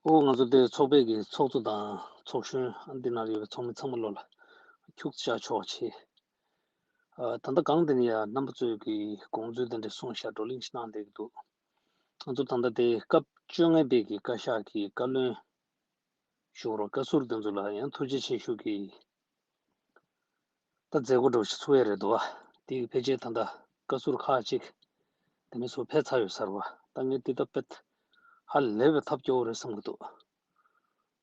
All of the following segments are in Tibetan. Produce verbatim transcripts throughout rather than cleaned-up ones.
ཨོ། ང་ཚོ་དེ་ཚོགས་པའི་གི་ཚོགས་གཙོ་དང་ཚོགས་གཞོན། ཨ། འདི་ནང་ཡོད་པའི་ཚོགས་མི་ཚང་མ་ལོ་ལ་ཁྱུག་ཙམ་ཕྱག་ཕྱོགས་ཆེ། ཨ། ད་ལྟ་གང་དེ་ནས་ཡང་རྣམ་པ་ཚོས་ཀྱི་དགོངས་ཚུལ་དེ་འདྲ་གསུངས་བཞག་བགྲོ་གླེང་ཞིག་གནང་བསྡད་ཀྱི་འདུག་ང་ཚོ་ད་ལྟ་དེ་སྐབས་བཅོ་ལྔ་པའི་གི་བཀའ་ཤག་གི་བཀའ་བློན་ཞུ་རོགས་བཀའ་ཟུར་དེ་ཚོ་ལ་ཡང་ཐུགས་རྗེ་ཆེ་ཞུ་གི། ད་མཛད་སྒོ་འདྲ་བོ་ཞིག་ཚུགས་ཡ་རེད་འདུག་བ། དེ་གི་ཕལ་ཆེར་ད་ལྟ་བཀའ་ཟུར་ཁག་ཅིག་དེ་མིན་སུ་ཕེབས་ཚར་ཡོད་ས་རེད་བ། ད་ངས་འདི་ལྟ་བུ་ཧ་ལས་པའི་ཐབས་སྐྱོ་བོ་རེད་བསམ་གྱི་འདུག་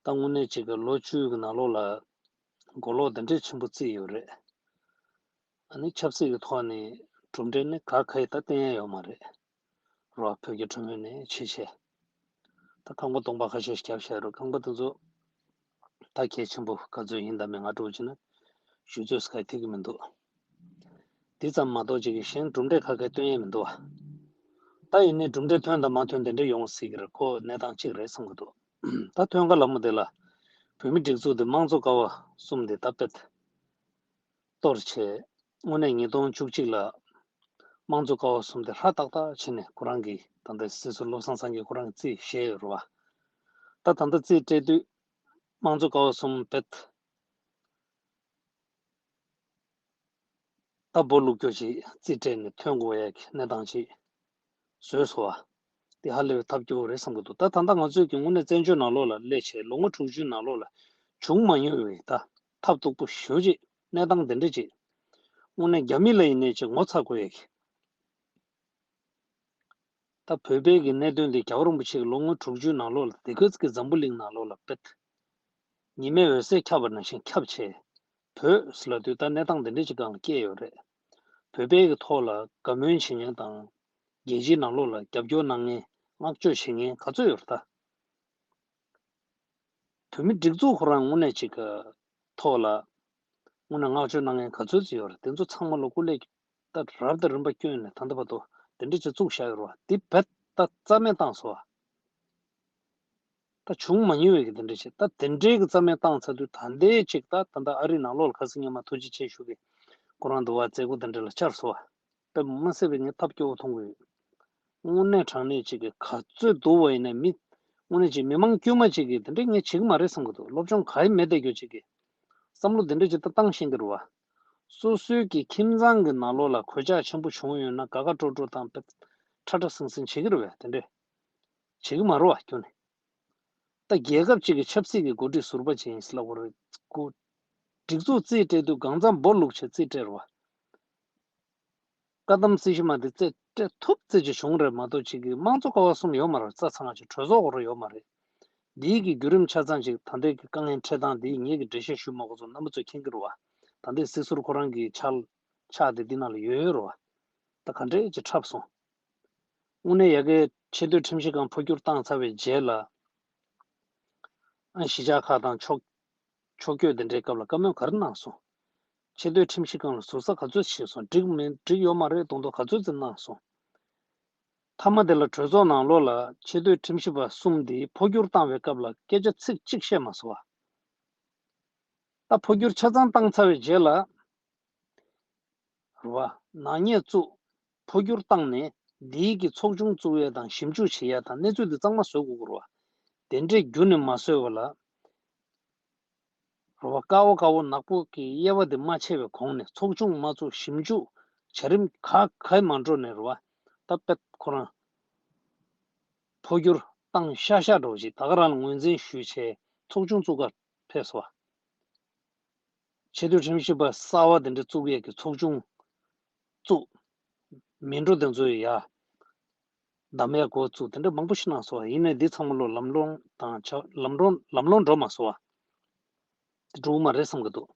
ད་དངོས་གནས་ཅིག་གི་ལོ་བཅུ་གི་ནང་ལོགས་ལ་མགོ་ལོག་འདི་འདྲའི་ཆེན་པོ་བརྩིས་ཡོད་རེད། ཨ་ནི་ཆབ་སྲིད་ཀྱི་ཐོག་ནས་གྲུབ་འབྲས་ནི་ག་ག་ཡི་ད་བསྟན་ཡ་ཡོད་མ་རེད། རོ། བོད་ཀྱི་གྲོས་མོལ་ནས་ཆེ་ཆེ། ད་ཁང་པ་སྟོང་པ་ཁ་ཤས་ཤིག་བརྒྱབ་བཞག་རོ། ཁང་པ་དེ་ཚོ་ད་གལ་ཆེན་པོ་ག་ཚོད་ཡིན་དང་མིན་ང་འགྲོ་བྱས་ན་ཞུ་ཚོད་ས་ཁ་ཐིག་གི་མི་འདུག་དེ་ཙམ་མ་གཏོགས་ཅིག་གི་གཞན་གྲུབ་འབྲས་ག་ག་སྟོན་ཡས་མི་འདུག་བ། ད་ཡིན་ནའི་གྲུབ་འབྲས་ཐོན་དང་མ་ཐོན་དེ་འདྲ་ཡོང་སྲིད་ཀྱི་རེད། ཁོ་གནས་སྟངས་གཅིག་རེད་བསམ་གྱི་འདུག་ད་ཐོན་ཁ་ལ་མོ་དེ་ལ་བོད་མི་སྒྲིག་འཛུགས་དེ་དམངས་གཙོ་ཀ་བ་གསུམ་དེ་ད་དཔེ་གཏོར་བྱས། དངོས་གནས་ཉིས་སྟོང་བཅུ་གཅིག་ལ་དམངས་གཙོ་ཀ་བ་གསུམ་དེ་ཧྲ་ཏག་ཏག་བྱས་ནས་ཁོ་རང་གིས་ད་ལྟ་སྲིད་ཟུར་བློ་བཟང་སངས་རྒྱས་ཁོ་རང་གིས་རྩིས་བཞེས་ཡོད་རེད་བ། ད་ད་ལྟ་རྩིས་སྤྲད་དུས་དམངས་གཙོ་ཀ་བ་གསུམ་དཔེ་ད་སྦོ་ལུག་སྐྱོ་ཅིག་རྩིས་སྤྲད་ནས་ཐོན་དགོས་ཡ་གི་གནས་སྟངས་ཅིག་བཟོས་སོང་བ། དེ་ཧ་ལས་པའི་ཐབས་སྐྱོ་བོ་རེད་བསམ་གྱི་འདུག་ད་ད་ལྟ་ང་ཚོས་ཀྱི་དངོས་གནས་བཙན་བྱོལ་ནང་ལོགས་ལ་སླེབས་བྱས་ལོ་ངོ་དྲུག་ཅུའི་ནང་ལོགས་ལ་བྱུང་མ་མྱོང་བའི་ད་ཐབས་སྡུག་པོ་ཞེ་པོ་ཅིག་གནས་སྟངས་དེ་འདྲ་ཅིག་དངོས་གནས་རྒྱ་མི་ལ་ཡིན་ནའི་ཅིག་ངོ་ཚ་དགོས་ཡ་གི། ད་བོད་པའི་གི་གནད་དོན་འདི་རྒྱལ་བ་རིན་པོ་ཆེ་གི་ལོ་ངོ་དྲུག་ཅུའི་ནང་ལོགས་ལ་དེ་ག་ཙམ་གྱི་འཛམ་བུ་གླིང་ནང་ལོགས་ལ་དཔེ་ཉི་མའི་འོད་ཟེར་ཁྱབ་པ་ནང་བཞིན་ཁྱབ་བྱས། བོད་ཟེར་ལབ་དུས་ད་གནས་སྟངས་འདི་འདྲ་ཅིག་སྒང་ལ་སྐྱེས་ཡོད་རེད། བོད་པའི་གི་ཐོག་ལ་དགའ་མོས་བྱེད་མཁན་དང་། རྒྱལ་སྤྱིའི་ནང་ལོགས་ལ་རྒྱབ་སྐྱོར་གནང་མཁན་བསྔགས་བརྗོད་བྱེད་མཁན་ག་ཚོད་ཡོད་རེད་ད། བོད་མི་སྒྲིག་འཛུགས་ཁོ་རང་དངོས་གནས་ཅིག་གི་ཐོག་ལ་དངོས་གནས་བསྔགས་བརྗོད་གནང་མཁན་ག་ཚོད་ཅིག་ཡོད་རེད། དེ་ཚོ་ཚང་མ་ལ་སྐུ་ལས་ད་རབ་དང་རིམ་པ་བསྐྱོན་ནས་ད་ལྟ་བར་དུ་དེ་འདྲ་ཅིག་བཙུགས་བཞག་ཡོད་རེད་བ། དེ་བེད་ད་རྩ་མེད་བཏང་སོང་བ། ད་བྱུང་མ་མྱོང་བའི་གི་དེ་འདྲ་ཅིག་ད་དེ་འདྲའི་གི་རྩ་མེད་བཏང་ཚར་དུས་ད་ལྟའི་ཅིག་ད་ད་ལྟ་ཨ་རི་ནང་ལོགས་ལ་ཁ་སང་ཉི་མ་ཐུགས་རྗེ་ཆེ་ཞུ་གི་ཁོ་རང་འདུག་བ། མཛད་སྒོ་དེ་འདྲ་ལ་བཅར་སོང་བ། དཔེ་མ་སྲིད་པའི་ངས་ཐབས་སྐྱོ་བོ་མཐོང་གི་ཡོད། དངོས་གནས་དྲང་གནས་ཅིག་གི་ག་ཚོད་སྡུག་པ་ཡིན་ན་མི། དངོས་གནས་ཅིག་མི་མང་དཀྱུས་མ་ཅིག་གིས་དེ་འདྲ་ངས་བྱེད་ཀྱི་མ་རེད་བསམ་གྱི་འདུག་སློབ་སྦྱོང་ག་ཡི་མེད་བསྡད་རྒྱུ་ཅིག་གིས། བསམ་བློ་དེ་འདྲ་ཅིག་ད་བཏང་ཤེས་ཀྱི་རེད་བ། སོ་སོའི་གི་ཁྱིམ་ཚང་གི་ནང་ལོགས་ལ་གོད་ཆག་ཆེན་པོ་བྱུང་ཡོད་ན་དགའ་དགའ་སྤྲོ་སྤྲོ་དང་དཔེ་ཁྲ་ཁྲ་ཟིང་ཟིང་བྱེད་ཀྱི་རེད་བས། དེ་འདྲ་བྱེད་ཀྱི་མ་རེད་བ་ཁྱོན་ནས། ད་རྒྱལ་ཁབ་ཅིག་གི་ཆབ་སྲིད་ཀྱི་འགོ་ཁྲིད་ཟུར་པ་ཅིག་ཡིན་ཟེར་ལབ་དགོས་རེད། སྒྲིག་འཛུགས་རྩིས་སྤྲད་དུས་གང་འཚམ་སྦོ་ལུག་བྱས་རྩིས་སྤྲད་རེད་བ། བཀའ་གདམས་རྩིས་ཞིབ་མ་དེ་རྩིས་སྤྲད་ཐུབ་རྩིས་ཅིག་བྱུང་རེད་མ་གཏོགས་ཅིག་གི་དམངས་གཙོ་ཀ་བ་གསུམ་ཡོད་མ་རེད། རྩ་ཚང་ཅིག་གྲོས་ཚོགས་སྐོར་ཡོད་མ་རེད། འདིའི་གི་བརྒྱུད་རིམ་ཆ་ཚང་ཅིག་ད་ལྟའི་གི་དཀའ་ངལ་འཕྲད་སྟངས་འདི་ངེད་ཀྱི་འགྲེལ་བཤད་ཞུ་མ་དགོས་ཚོ་རྣམ་པ་ཚོས་མཁྱེན་གྱི་རེད་བ། ད་ལྟའི་སྲིད་ཟུར་ཁོ་རང་གི་ཕྱག་ཕྱག་དེ་འདི་ནང་ལ་ཡོད་ཡོད་རེད་བ། ད་ག་འདྲས་ཅིག་འཁྲབ་སོང་། དངོས་གནས་ཡ་གིའི་ཆེས་མཐོའི་ཁྲིམས་ཞིབ་ཁང་འཕོ་འགྱུར་བཏང་ཚར་བའི་རྗེས་ལ། ཨ། གཞིས་ཆགས་ཁག་དང་ཕྱོགས་ཕྱོགས་བསྐྱོད་དེ་འདྲའི་སྐབས་ལ་བཀའ་མོལ་ག་རེ་གནང་སོང་། ཆེས་མཐོའི་ཁྲིམས་ཞིབ་ཁང་ལ་ཟུར་ཟ་ག་ཚོད་བྱས་སོང་། འགྲིག་མིན་འགྲིག་ཡོད་མ་རེད་མདོག་མདོག་ག་ཚོད་ཙམ་གནང་སོང་། མཐའ་མ་དེ་ལ་གྲོས་ཚོགས་ནང་ལོགས་ལ་ཆེས་མཐོའི་ཁྲིམས་ཞིབ་པ་གསུམ་དེ་འཕོ་འགྱུར་བཏང་བའི་སྐབས་ལ་སྐད་ཆ་ཚིག་གཅིག་བཤད་མ་སོང་བ། ད་འཕོ་འགྱུར་ཆ་ཚང་བཏང་ཚར་བའི་རྗེས་ལ། རེད་བ། ནག་ཉེས་བཙུགས། འཕོ་འགྱུར་བཏང་ནས་འདིའི་གི་ཚོགས་ཆུང་བཙུགས་ཡས་དང་ཞིབ་འཇུག་བྱེད་ཡས་དང་གནས་ཚུལ་འདི་གཙང་མ་བཟོ་དགོས་ཀྱི་རེད་བ། དེ་འདྲས་རྒྱུན་ནས་མ་བཟོས་པ་ལ། རེད་བ། དཀར་པོ་དཀར་པོ་ནག་པོ་གི་དབྱེ་བ་དེ་མ་ཕྱེ་བའི་གོང་ནས་ཚོགས་ཆུང་མ་བཙུགས། ཞིབ་འཇུག་བྱ་རིམ་ག་ག་མ་འགྲོ་ནས་རེད་བ། ད་དཔེ་ཁོ་རང་འཕོ་འགྱུར་བཏང་ཤག་ཤག་འགྲོ་བ་ཞིག་ད་ག་རང་ལ་ངོས་འཛིན་ཞུས་བྱས་ཚོགས་ཆུང་བཙུགས་ག་ཕེབས་སོང་བ། ཆེས་མཐོའི་ཁྲིམས་ཞིབ་པ་གསར་པ་དེ་འདྲ་བཙུགས་ཡས་ཀྱི་ཚོགས་ཆུང་བཙུགས། མི་འགྲོ་དེ་ཚོ་ཡ་བདམས་ཡས་འགོ་བཙུགས། དེ་འདྲ་མང་པོ་ཞིག་གནང་སོང་བ། ཡིན་ནའི་འདི་ཚང་མ་ལོ་ལམ་ལྷོང་དང་ཆ་ལམ་ལྷོང་ལམ་ལྷོང་འགྲོ་མ་སོང་བ། དེ་འགྲོ་གི་མ་རེད་བསམ་གྱི་འདུག་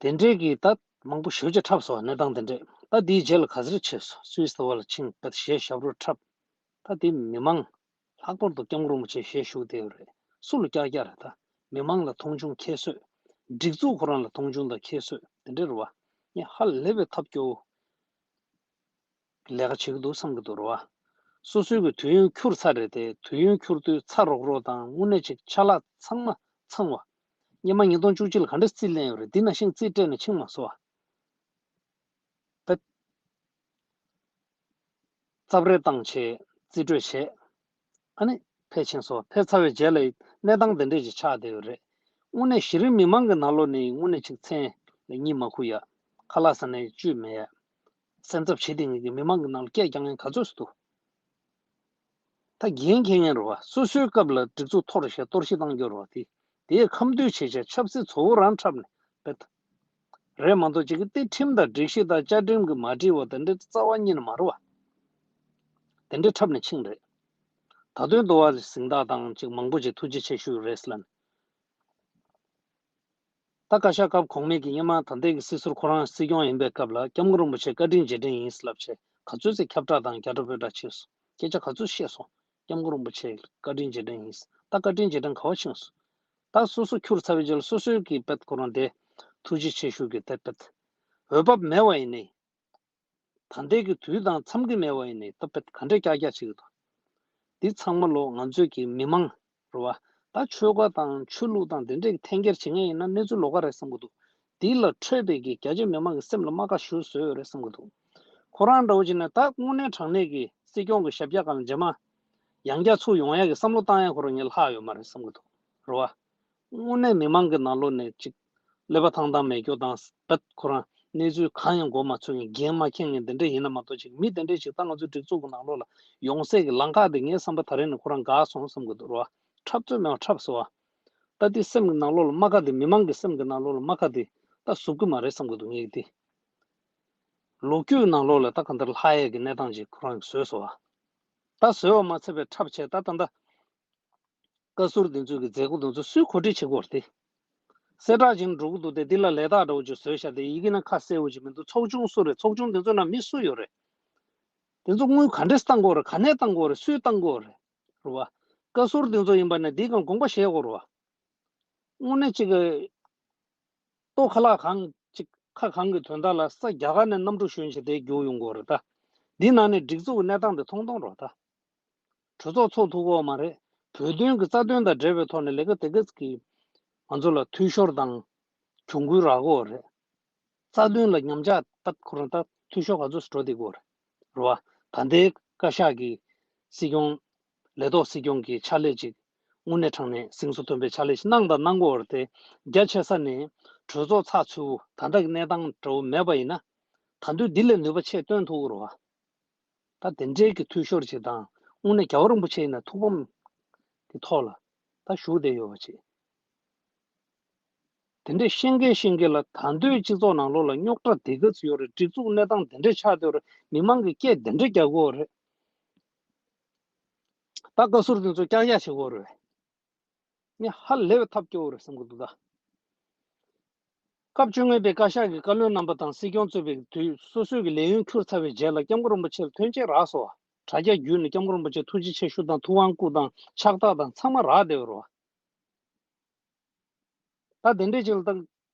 དེ་འདྲའི་གི་ད་མང་པོ་ཞེ་པོ་ཅིག་འཁྲབ་སོང་བ། གནས་སྟངས་དེ་འདྲས། ད་དེའི་རྗེས་ལ་ག་ཚོད་ཆེ་སོང་། སུད་སི་ཟེར་བ་ལ་ཕྱིན་པ་གཞས་ཞབས་བྲོ་འཁྲབ། ད་དེ་མི་མང་ལྷག་པར་དུ་སྐྱབས་མགོན་རིན་པོ་ཆེ་ཞལ་བཞུགས་བསྡད་ཡོད་རེད། སུ་ལ་ཀྱག་ཀྱག་རེད་ད། མི་མང་ལ་མཐོང་ཆུང་ཁྱད་གསོད། སྒྲིག་འཛུགས་ཁོ་རང་ལ་མཐོང་ཆུང་དང་ཁྱད་གསོད་དེ་འདྲ་རེད་བ། ངས་ཧ་ལས་པའི་ཐབས་སྐྱོ་བོ་ལས་ཀ་བྱེད་ཀྱི་འདུག་བསམ་གྱི་འདུག་རེད་བ། སོ་སོའི་གི་དུས་ཡུན་འཁྱོར་ཚར་རེད་དེ། དུས་ཡུན་འཁྱོར་དུས་ཚ་རོག་རོག་དང་དངོས་གནས་ཅིག་ཆ་ལག་ཚང་མ་ཚང་བ། སྔོན་མ་ཉིས་སྟོང་བཅུ་གཅིག་ལ་ག་འདྲ་རྩིས་ལེན་ཡོད་རེད། འདི་ནང་བཞིན་རྩིས་སྤྲད་ནས་ཕྱིན་མ་སོང་བ། ད་རྩབ་རེ་བཏང་བྱས་རྩིས་སྤྲོད་བྱས། ཨ་ནི་ཕལ་ཆེར་སོ་ཕེབས་ཚར་བའི་རྗེས་ལ་གནས་སྟངས་དེ་འདྲས་ཅིག་ཆགས་བསྡད་ཡོད་རེད། དངོས་གནས་གཞི་རིམ་མི་མང་གི་ནང་ལོགས་ནས་དངོས་གནས་ཅིག་མཚན་ལ་གཉིད་མ་ཁུག་ཡ། ཁ་ལག་ཟ་ནས་བཅུད་མེད་ཡ། སེམས་འཚབ་བྱེད་བསྡད་མཁན་གྱི་མི་མང་གི་ནང་ལ་སྐད་རྒྱག་མཁན་ག་ཚོད་ཅིག་འདུག་ད་འགན་འཁྱེར་མཁན་རེད་བ། སོ་སོའི་སྐབས་ལ་སྒྲིག་འཛུགས་འཐོར་བཞག་གཏོར་བཤིག་བཏང་རྒྱུ་རེད་བ། དེ་དེའི་ཁ་མདུན་བྱས་བྱས་ཆབ་སྲིད་བཙོག་པོ་རང་འཁྲབ་ནས་བེད། རེད་མ་གཏོགས་ཅིག་གི་དེ་ཁྲིམས་དང་སྒྲིག་གཞི་དང་བཅའ་ཁྲིམས་ཀྱི་མ་འགྲིག་བ་དེ་འདྲའི་རྩ་བ་ཉིད་ནས་མ་རེད་བ། དེ་འདྲའི་འཁྲབ་ནས་ཕྱིན་རེད། ད་དུང་འདུལ་བ་གཟེངས་རྟགས་དང་ཅིག་མང་པོ་ཅིག་ཐུགས་རྗེ་ཆེ་ཞུ་རེད་ཟེར་ལབ་ནས། ད་བཀའ་ཤག་སྐབས་གོང་མའི་གི་སྔོན་མ་ད་ལྟའི་གི་སྲིད་ཟུར་ཁོ་རང་སྲིད་སྐྱོང་ཡིན་པའི་སྐབས་ལ་སྐྱབས་མགོན་རིན་པོ་ཆེ་བཀའ་དྲིན་རྗེས་དྲན་ཡིན་ལབ་བྱས་ག་ཚོད་ཅིག་ཁྱབ་བསྒྲགས་དང་རྒྱ་སྒྲོག་པོད་འདྲ་བྱས་སོང་། སྐད་ཆ་ག་ཚོད་བཤད་སོང་། སྐྱབས་མགོན་རིན་པོ་ཆེ་བཀའ་དྲིན་རྗེས་དྲན་ཡིན། ད་བཀའ་དྲིན་རྗེས་དྲན་ག་བ་ཕྱིན་སོང་། ད་སོ་སོ་འཁྱུར་ཚར་བའི་རྗེས་ལ་སོ་སོའི་གི་བེད་ཁོ་རང་དེ་ཐུགས་རྗེ་ཆེ་ཞུ་གི་དེ་བེད་འོས་བབ་མེད་པ་ཡིན་ནའི། ད་ལྟའི་གི་དུས་དང་འཚམ་གི་མེད་པ་ཡིན་ནའི་ད་བེད་ག་འདྲས་ཀྱག་ཀྱག་བྱེད་ཀྱི་འདུག་འདི་ཚང་མ་ལོ་ང་ཚོའི་གི་མི་མང་རེད་བ། ད་ཆོལ་ཁ་དང་ཆོས་ལུགས་དང་དེ་འདྲས་ཀྱི་འཐེན་འཁྱེར་བྱེད་མཁན་ཡིན་ན་གནས་ཚུལ་ལོགས་ཀ་རེད་བསམ་གྱི་འདུག་འདི་ལ་འཕྲོད་པའི་གི་རྒྱ་ཆེ་མི་མང་གི་སེམས་ལ་རྨ་ཁ་བཞུ་བཟོས་ཡོད་རེད་བསམ་གྱི་འདུག་ཁོ་རང་འདྲ་བོ་ཅིག་ནས་ད་དངོས་གནས་དྲང་གནས་ཀྱི་སྲིད་སྐྱོང་གི་ཞབས་བཀྱག་སྒང་ལ་རྗེས་མ་ཡང་བསྐྱར་ཚུར་ཡོང་ཡག་གི་བསམ་བློ་བཏང་ཡག་ཁོ་རང་ངས་ལྷག་ཡོད་མ་རེད་བསམ་གྱི་འདུག་རེད་བ། དངོས་གནས་མི་མང་གི་ནང་ལོགས་ནས་ཅིག་ཀླད་པ་ཐང་ཐང་མེད་རྒྱུ་དང་བེད་ཁོ་རང་གནས་ཚུལ་གང་ཡང་གོ་མ་ཚོད་མཁན་འགན་མ་འཁྱེར་མཁན་དེ་འདྲ་ཡིན་ན་མ་གཏོགས་ཅིག་མི་དེ་འདྲས་ཅིག་ད་ང་ཚོའི་སྒྲིག་འཛུགས་ཀྱི་ནང་ལོགས་ལ་ཡོང་སའི་གི་ལམ་ཁ་དེ་ངའི་བསམ་པ་ད་རེས་ནས་ཁོ་རང་འགག་སོང་བསམ་གི་འདུག་རོ། འཁྲབ་ཚོད་མེད་པ་འཁྲབ་སོང་བ། ད་དེ་སེམས་ཀྱི་ནང་ལོགས་ལ་རྨ་ཁ་དེ་མི་མང་གི་སེམས་ཀྱི་ནང་ལོགས་ལ་རྨ་ཁ་དེ་ད་ཟུག་གི་མ་རེད་བསམ་གི་འདུག་ངས་དེ། ལོ་རྒྱུས་ནང་ལོགས་ལ་ད་ག་འདྲ་ལྷག་ཡས་ཀྱི་གནས་སྟངས་ཅིག་ཁོ་རང་གིས་བཟོས་སོང་བ། ད་བཟོས་པ་མ་ཚད་པའི་འཁྲབ་བྱས་ད་ད་ད། བཀའ་ཟུར་འདི་ཚོ་གི་མཛད་སྒོ་འདི་ཚོ་སུས་གོ་སྒྲིག་བྱེད་དགོས་རེད་དེ། གསལ་བསྒྲགས་བྱས་ནས་འགྲོ་གི་འདུག་སྟེ་འདི་ལ་ལས་རྟགས་འདྲ་བོ་ཅིག་བཟོས་བཞག་སྟེ་ཡི་གེ་ནང་ཁ་གསལ་བོ་ཅིག་མི་འདུག་ཚོགས་ཆུང་སུ་རེད། ཚོགས་ཆུང་འདི་ཚོ་ནང་མི་སུ་ཡོད་རེད། འདི་ཚོ་དངུལ་ག་འདྲས་བཏང་དགོས་རེད། ག་ནས་བཏང་དགོས་རེད། སུས་བཏང་དགོས་རེད། རེད་བ། བཀའ་ཟུར་འདི་ཚོ་ཡིན་པ་ནས་འདི་གང་དགོངས་པ་བཞེས་དགོས་རེད་བ། དངོས་གནས་ཅིག་གི་ལྟོ་ཁ་ལག་གང་ཅིག་ཁ་གང་གི་དོན་དག་ལ་ས་རྒྱ་གར་ནས་གནམ་གྲུ་ཞོན་བྱས་དེ་རྒྱུགས་ཡོང་དགོས་རེད་ད། འདི་ནང་ནས་སྒྲིག་འཛུགས་ཀྱི་གནས་སྟངས་དེ་མཐོང་མཐོང་རོགས་ད། གྲོས་ཚོགས་ཚོགས་ཐུབ་ཀྱི་ཡོད་མ་རེད། བོད་དོན་གྱི་རྩ་དོན་དང་འབྲེལ་བའི་ཐོག་ནས་ལས་ཀ་དེ་ག་གི་ང་ཚོ་ལ་འཐུས་ཤོར་དང་གྱོང་གུན་རག་གི་ཡོད་རེད། རྩ་དོན་ལ་ཉམས་ཆག་ད་ཁོ་རང་ད་འཐུས་ཤོར་ག་ཚོད་འགྲོ་བསྡད་ཀྱི་ཡོད་རེད། རེད་བ། ད་ལྟའི་བཀའ་ཤག་གི་སྲིད་སྐྱོང་ལས་ཐོག་སྲིད་སྐྱོང་གི་ཕྱག་ལས་ཅིག་དངོས་གནས་དྲང་གནས་སེམས་གསོ་ཐོན་པའི་ཕྱག་ལས་ཤིག་གནང་དང་གནང་དགོས་པ་རེད་དེ། རྒྱ་ཆེ་ས་ནས་གྲོས་ཚོགས་ཚགས་ཚུད་པོ་ད་ལྟ་གི་གནས་སྟངས་འདྲ་བོ་མེད་པ་ཡིན་ན། ད་དུང་འདི་ལས་ནུས་པ་ཆེ་བཏོན་ཐུབ་ཀྱི་རེད་བ། ད་དེ་འདྲའི་གི་འཐུས་ཤོར་ཅིག་དང་དངོས་གནས་རྒྱལ་བ་རིན་པོ་ཆེ་ཡིན་ན་ཐུགས་ཕམ་གི་ཐོག་ལ་ད་བཞུགས་བསྡད་ཡོད་པ་ཅིག་དེ་འདྲས་ཤེས་མཁན་ཤེས་མཁན་ལ་ད་དུང་སྤྱི་ཚོགས་ནང་ལོགས་ལ་རྙོག་དྲ་དེ་ག་ཚོད་ཡོད་རེད། སྒྲིག་འཛུགས་གནས་སྟངས་དེ་འདྲས་ཆགས་བསྡད་ཡོད་རེད། མི་མང་གི་སྐད་དེ་འདྲས་རྒྱག་གི་ཡོད་རེད། ད་བཀའ་ཟུར་དེ་ཚོ་ཀྱག་ཀྱག་བྱེད་ཀྱི་ཡོད་རེད། ངས་ཧ་ལས་པའི་ཐབས་སྐྱོ་བོ་རེད་བསམ་གྱི་འདུག་ད། སྐབས་བཅོ་ལྔ་པའི་བཀའ་ཤག་གི་བཀའ་བློན་རྣམ་པ་དང་སྲིད་སྐྱོང་གཙོས་པའི་དུས་སོ་སོའི་གི་ལས་ཡུན་འཁྱོལ་ཚར་བའི་རྗེས་ལ་སྐྱབས་མགོན་རིན་པོ་ཆེ་ལ་ཐོན་ཆེད་རག་སོང་བ། དྲ་རྒྱ་བརྒྱུད་ནས་སྐྱབས་མགོན་རིན་པོ་ཆེ་ཐུགས་རྗེ་ཆེ་ཞུ་དང་ཐུབ་དབང་བསྐུར་དང་ཕྱག་རྟགས་དང་ཚང་མ་རག་བསྡད་པ་རེད་བ། ད་དེ་འདྲས་ཅིག་ལ་ཏག་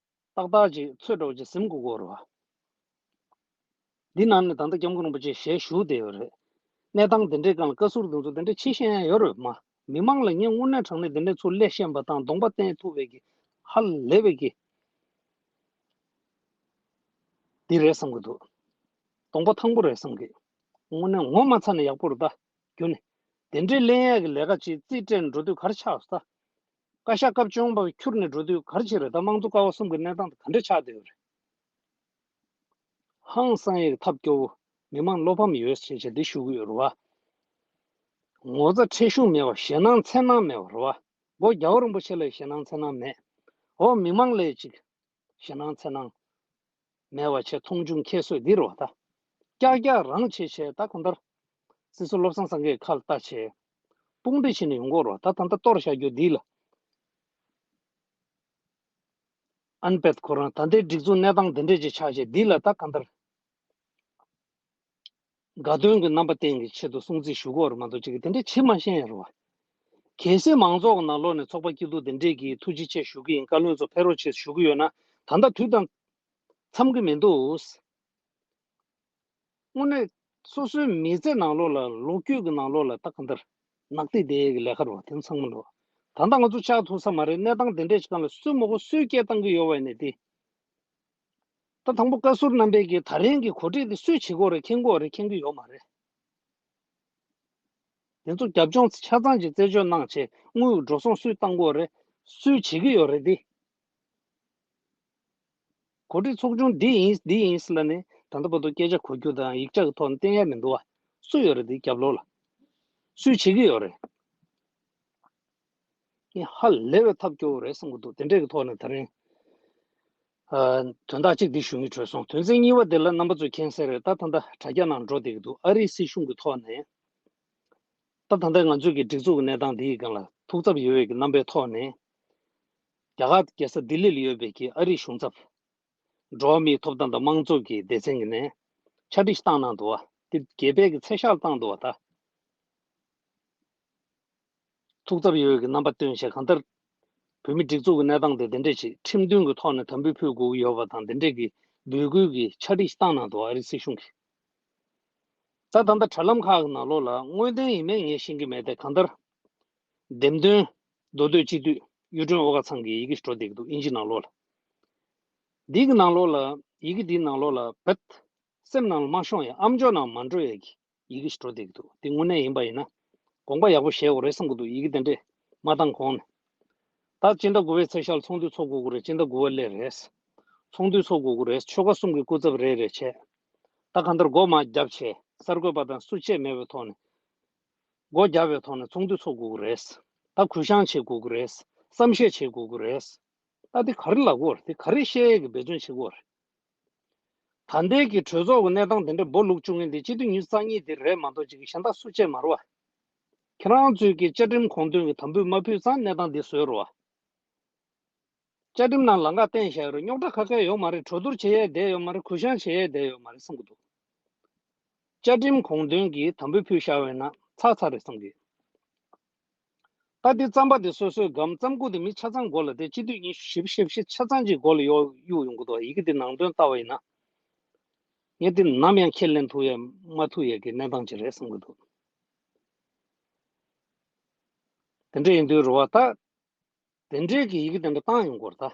ཏག་ཏག་ཅིག་ཚོད་འདྲ་བོ་ཅིག་ཟིན་དགོས་ཀྱི་ཡོད་རེད་བ། འདི་ནང་ནས་ད་ལྟ་སྐྱབས་མགོན་རིན་པོ་ཆེ་ཞལ་བཞུགས་བསྡད་ཡོད་རེད། གནས་སྟངས་འདི་འདྲའི་སྒང་ལ་བཀའ་ཟུར་དེ་ཚོ་འདི་འདྲ་ཕྱི་བཤད་ཡ་ཡོད་རེད་མ། མི་མང་ལ་ངས་དངོས་གནས་དྲང་གནས་འདི་འདྲའི་ཚུར་སླེབས་ཤེས་པ་དང་གདོང་པ་བསྟན་ཐུབ་པའི་གི་ཧ་ལས་པའི་གི་འདི་རེད་བསམ་གི་འདུག་གདོང་པ་ཐང་པོ་རེད་བསམ་གི། དངོས་གནས་ངོ་མ་ཚ་ནས་ཡག་པོ་རེད་ད། རྒྱུ་ནི། དེ་འདྲའི་གླེང་ཡས་ཀྱི་ལས་ཀ་ཅིག་རྩིས་སྤྲད་ནས་འགྲོ་དུས་ག་རེ་ཆགས་སོང་ད། བཀའ་ཤག་སྐབས་བཅོ་ལྔ་པ་ཁྱུར་ནས་འགྲོ་དུས་ག་རེ་བྱས་རེད་ད། དམངས་གཙོ་ཀ་བ་གསུམ་གྱི་གནས་སྟངས་དེ་ག་འདྲ་ཆགས་བསྡད་ཡོད་རེད། ཧང་སང་ཡག་ཐབས་སྐྱོ་བོ། མི་མང་བློ་ཕམ་ཡོད་བྱས་བྱས་འདི་ཞུ་གི་ཡོད་རེད་བ། ངོ་ཚ་ཁྲེལ་གཞུང་མེད་བ། ཞེད་སྣང་འཚེར་སྣང་མེད་བ་རེད་བ། འོ་རྒྱལ་བ་རིན་པོ་ཆེ་ལ་ཞེད་སྣང་འཚེར་སྣང་མེད། འོ་མི་མང་ལ་ཅིག་ཞེད་སྣང་འཚེར་སྣང་མེད་བ་བྱས་མཐོང་ཆུང་ཁྱད་གསོད་འདི་རེད་བ་ད། ཀྱག་ཀྱག་རང་བྱས་བྱས་ད་གང་ལྟར། སྲིད་ཟུར་བློ་བཟང་སེང་གེའི་ཁ་ལ་ལྟ་བྱས། དཔུང་སྒྲིག་བྱས་ནས་ཡོང་གི་ཡོད་རེད་བ། ད་ད་ལྟ་གཏོར་བཞག་རྒྱུ་འདི་ལ། ཨན་པད་ཁོ་རང་ད་ལྟའི་སྒྲིག་འཛུགས་གནས་སྟངས་འདི་འདྲས་ཅིག་ཆགས་བྱས་འདི་ལ་ད་གང་ལྟར། དགའ་སྟོན་གྱི་རྣམ་པ་བསྟན་གྱི་ཆེད་དུ་སྲུང་བརྩི་ཞུ་གི་ཡོད་རེད་མ་གཏོགས་ཅིག་གི་དེ་འདྲས་བྱེད་མ་ཤེས་ཡ་རེད་བ། གལ་སྲིད་མང་ཚོགས་ཀྱི་ནང་ལོགས་ནས་ཚོགས་པ་སྐྱིད་སྡུག་དེ་འདྲས་ཀྱི་ཐུགས་རྗེ་ཆེ་ཞུ་གི་ཡིན། བཀའ་བློན་ཚོ་ཕེབས་རོགས་བྱེད་ཞུ་གི་ཡོད་ན་ད་ལྟ་དུས་དང་འཚམ་གྱི་མི་འདུག་དངོས་གནས་སོ་སོའི་མི་ཚེ་ནང་ལོགས་ལ་ལོ་རྒྱུས་ཀྱི་ནང་ལོགས་ལ་ད་གང་ལྟར་ནག་ཐིག་དེ་གི་ལས་ཀ་རེད་བ། དེ་ཚང་མ་ལོ། ད་ལྟ་ང་ཚོ་བཅར་ཐུབ་ས་མ་རེད། གནས་སྟངས་དེ་འདྲས་ཅིག་སྒང་ལ་སུས་མ་གོ་སུས་སྐད་བཏང་གི་ཡོད་བ་ཡིན་ནའི་དེ། ད་དང་པོ་བཀའ་ཟུར་རྣམ་པས་ཀྱི་ད་རིང་གི་གོ་སྒྲིག་དེ་སུས་བྱེད་ཀྱི་ཡོད་རེད། མཁྱེན་གྱི་ཡོད་རེད། མཁྱེན་གྱི་ཡོད་མ་རེད། དེ་ཚོ་རྒྱབ་ལྗོངས་ཆ་ཚང་ཅིག་རྩད་གཅོད་གནང་བྱས་དངུལ་འགྲོ་སོང་སུས་བཏང་དགོས་རེད། སུས་བྱེད་ཀྱི་ཡོད་རེད་དེ། གོ་སྒྲིག་ཚོགས་ཆུང་འདི་ཡིན་འདི་ཡིན་ཟེར་ལ་ནི་ད་ལྟ་བར་དུ་སྐད་ཆ་གོ་རྒྱུ་དང་ཡིག་ཆ་གི་ཐོག་ནས་བསྟན་ཡ་མི་འདུག་བ། སུ་ཡོད་རེད་དེ་རྒྱབ་ལོགས་ལ། སུས་བྱེད་ཀྱི་ཡོད་རེད། ངས་ཧ་ལས་པའི་ཐབས་སྐྱོ་བོ་རེད་བསམ་གྱི་འདུག་དེ་འདྲས་ཀྱི་ཐོག་ནས་ད་རིང་། ཨ། དོན་དག་གཅིག་འདི་ཞུ་སྙིང་བྲོས་སོང་། དོན་ཚན་གཉིས་པ་དེ་ལ་རྣམ་པ་ཚོས་མཁྱེན་གསལ་རེད། ད་ད་ལྟ་དྲ་རྒྱ་ནང་འགྲོ་བསྡད་ཀྱི་འདུག་ཨ་རིའི་སྲིད་གཞུང་གི་ཐོག་ནས། ད་ད་ལྟ་ང་ཚོས་ཀྱི་སྒྲིག་འཛུགས་ཀྱི་གནས་སྟངས་འདི་ཡི་སྒང་ལ་ཐུགས་འཚབ་ཡོད་པའི་གི་རྣམ་པའི་ཐོག་ནས། རྒྱ་གར་རྒྱལ་ས་ལྡི་ལི་ལ་ཡོད་པའི་གི་ཨ་རིའི་གཞུང་ཚབ། འགྲོ་བ་མིའི་ཐོབ་ཐང་དང་དམངས་གཙོ་གི་སྡེ་ཚན་གྱི་ནས་ཕྱག་བྲིས་ཤིག་བཏང་གནང་འདུག་བ། དེ་རྒྱལ་པོའི་གི་ཚེ་ཞག་ལ་བཏང་འདུག་བ་ད། ཐུགས་འཚབ་ཡོད་ཀྱི་རྣམ་པ་སྟོན་བྱས། གང་ལྟར་བོད་མི་སྒྲིག་འཛུགས་ཀྱི་གནས་སྟངས་དེ་དེ་འདྲས་ཅིག་ཁྲིམས་མཐུན་གྱི་ཐོག་ནས་དམ་འབུལ་ཕུལ་དགོས་ཀྱི་ཡོད་པ་དང་དེ་འདྲས་ཀྱི་འབོད་སྐུལ་གྱི་ཕྱག་བྲིས་ཤིག་བཏང་གནང་འདུག་ཨ་རིའི་སྲིད་གཞུང་གིས། ད་ད་ལྟ་དྲ་ལམ་ཁག་གི་ནང་ལོགས་ལ་དངོས་བདེན་ཡིན་མིན་ངས་ཤེས་ཀྱི་མེད་དེ། གང་ལྟར་འདེམས་ཐོན་མདོ་སྟོད་སྤྱི་འཐུས་གཡུ་སྒྲོན་ཨོ་དཀར་ཚང་གི་ཡི་གེ་ཞིག་འགྲོ་བསྡད་ཀྱི་འདུག་དབྱིན་ཇི་ནང་ལོགས་ལ། འདི་གི་ནང་ལོགས་ལ་ཡི་གེ་འདིའི་ནང་ལོགས་ལ་བེད་སེམས་ནང་ལ་མ་ཤོང་ཡ། ཨམ་ཅོག་ནང་མ་འགྲོ་ཡ་གི་ཡི་གེ་ཞིག་འགྲོ་བསྡད་ཀྱི་འདུག་དེ་དངོས་གནས་ཡིན་པ་ཡིན་ན་དགོངས་པ་ཡག་པོ་བཞེས་དགོས་རེད་བསམ་གྱི་འདུག་ཡི་གེ་དེ་འདྲས་མ་བཏང་གོང་ནས། ད་སྤྱི་ཟླ་དགུ་པའི་ཚེས་ཤར་ཚོགས་འདུ་ཚོགས་དགོས་ཀྱི་རེད། སྤྱི་ཟླ་དགུ་པ་སླེབས་རེད། ཚོགས་འདུ་ཚོགས་དགོས་ཀྱི་རེད། ཆོལ་ཁ་གསུམ་གྱི་སྐུ་ཚབ་རེ་རེ་བྱས། ད་གང་ལྟར་སྒོ་མར་བརྒྱབ་བྱས་གསར་འགོད་པ་དང་སུ་བཅས་མེད་པའི་ཐོག་ནས། སྒོ་བརྒྱབ་པའི་ཐོག་ནས་ཚོགས་འདུ་ཚོགས་དགོས་ཀྱི་རེད། ད་གུ་བཤངས་བྱེད་དགོས་ཀྱི་རེད། བསམ་ཤེས་བྱེད་དགོས་ཀྱི་རེད། ད་དེ་ག་རེ་ལབ་དགོས་རེད། དེ་ག་རེ་བཤད་ཡས་ཀྱི་འབད་བརྩོན་བྱེད་དགོས་རེད། ད་ལྟའི་གི་གྲོས་ཚོགས་ཀྱི་གནས་སྟངས་དེ་འདྲ་སྦོ་ལུག་བཅུག་མཁན་དེ་སྤྱི་འཐུས་ཉི་ཤུ་རྩ་གཉིས་དེ་རེད་མ་གཏོགས་ཅིག་གཞན་དག་སུ་བཅས་མ་རེད་བ། ཁྱེད་རང་ཚོས་ཀྱི་བཅའ་ཁྲིམས་དགོངས་དོན་གྱི་དམ་འབུལ་མ་ཕུལ་ཙང་གནས་སྟངས་འདི་བཟོས་རེད་བ། བཅའ་ཁྲིམས་ནང་ལམ་ཁ་བསྟན་བཞག་ཡོད་རེད། རྙོག་དྲ་ཁ་ཁ་ཡོད་མ་རེད། གྲོས་བསྡུར་བྱེད་ཡས་བསྡད་ཡོད་མ་རེད། གུ་བཤངས་བྱེད་ཡས་བསྡད་ཡོད་མ་རེད་བསམ་གྱི་འདུག་བཅའ་ཁྲིམས་དགོངས་དོན་གྱི་དམ་འབུལ་ཕུལ་བཞག་པ་ཡིན་ན་ཚར་ཚར་རེད་བསམ་གྱི། ད་འདི་རྩོམ་པ་འདི་སོ་སོའི་སྒམ། རྩོམ་སྐུ་འདི་མི་ཆ་ཚང་མགོ་ལ་བསྡད། སྤྱི་འཐུས་ཉི་ཤུ་བཞི་བཅུ་ཞེ་བཞི་ཆ་ཚང་གཅིག་མགོ་ལ་གཡུག་གཡུག་ཡོང་གི་འདུག་ཡི་གེ་འདི་ནང་དོན་ལྟ་བ་ཡིན་ན། ངས་འདི་ནམ་ཡང་ཁས་ལེན་ཐུབ་ཡས་མ་ཐུབ་ཡས་ཀྱི་གནས་སྟངས་ཅིག་རེད་བསམ་གྱི་འདུག་དེ་འདྲ་ཡིན་དུས་རེད་བ། ད་དེ་འདྲའི་གི་ཡི་གེ་དེ་འདྲ་བཏང་ཡོང་གི་ཡོད་རེད་ད།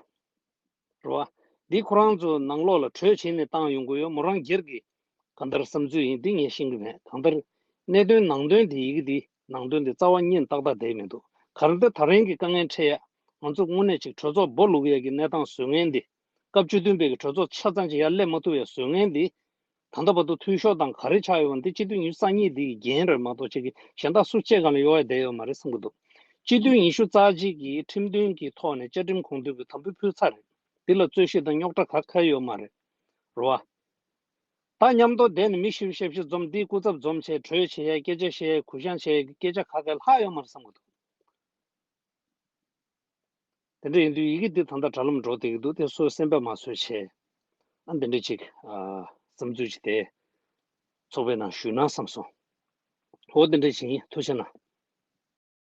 རེད་བ། འདི་ཁོ་རང་ཚོ་ནང་ལོགས་ལ་གྲོས་བྱས་ནས་བཏང་ཡོང་གི་ཡོད། མོ་རང་སྒེར་གྱི་གང་ལྟར་བསམ་ཚུལ་ཡིན། འདི་ངས་ཤེས་ཀྱི་མེད། གང་ལྟར་གནད་དོན་ནང་དོན་དེ་ཡི་གེ་འདི་ནང་དོན་དེ་རྩ་བ་ཉིད་ཏག་ཏག་བསྡད་མི་འདུག་ག་རེ་འདི་ད་རིང་གི་དཀའ་ངལ་འཕྲད་ཡ། ང་ཚོ་དངོས་གནས་ཅིག་གྲོས་ཚོགས་སྦོ་ལུག་ཡ་གི་གནས་སྟངས་བཟོ་མཁན་འདི། སྐབས་བཅུ་བདུན་པའི་གི་གྲོས་ཚོགས་ཆ་ཚང་ཅིག་ཡར་སླེབས་མ་ཐུབ་ཡ་བཟོ་མཁན་འདི། ད་ལྟ་བར་དུ་འཐུས་ཤོར་དང་ག་རེ་ཆགས་ཡོད་པ་འདི་སྤྱི་འཐུས་ཉི་ཤུ་རྩ་གཉིས་འདི་ཡི་འགན་རེད་མ་གཏོགས་ཅིག་གི་གཞན་དག་སུ་གཅིག་སྒང་ལ་གཡོལ་ཡ་བསྡད་ཡོད་མ་རེད་བསམ་གྱི་འདུག་སྤྱི་འཐུས་ཉི་ཤུ་རྩ་གཅིག་གིས་ཁྲིམས་མཐུན་གྱི་ཐོག་ནས་བཅའ་ཁྲིམས་དགོངས་དོན་གྱི་དམ་འབུལ་ཕུལ་ཚར་རེད། འདི་ལ་རྩོད་གཞི་དང་རྙོག་དྲ་ག་ག་ཡོད་མ་རེད། རེད་བ། ད་མཉམ་དུ་བསྡད་ནས་མི་བཞི་བཅུ་ཞེ་བཞི་འཛོམས། འདིའི་སྐུ་ཚབ་འཛོམས་བྱས་གྲོས་བྱེད་ཡ། སྐད་ཆ་བཤད་ཡ། གུ་བཤངས་བྱེད་ཡ་གི་སྐད་ཆ་ག་ག་ལྷག་ཡོད་མ་རེད་བསམ་གྱི་འདུག་དེ་འདྲ་ཡིན་དུས་ཡི་གེ་འདི་ད་ལྟ་དྲ་ལམ་འགྲོ་བསྡད་ཀྱི་འདུག་དེ་ཚོ་སེམས་པ་མ་བཟོད་བྱས། ཨ། འདི་འདྲ་ཅིག་ཨ། བསམ་ཚུལ་ཅིག་དེ་ཚོགས་པའི་ནང་ཞུས་ན་བསམ་སོང་། འོ། འདི་འདྲ་ཅིག་ཡིན། ཐུགས་རྗེ་གནང་།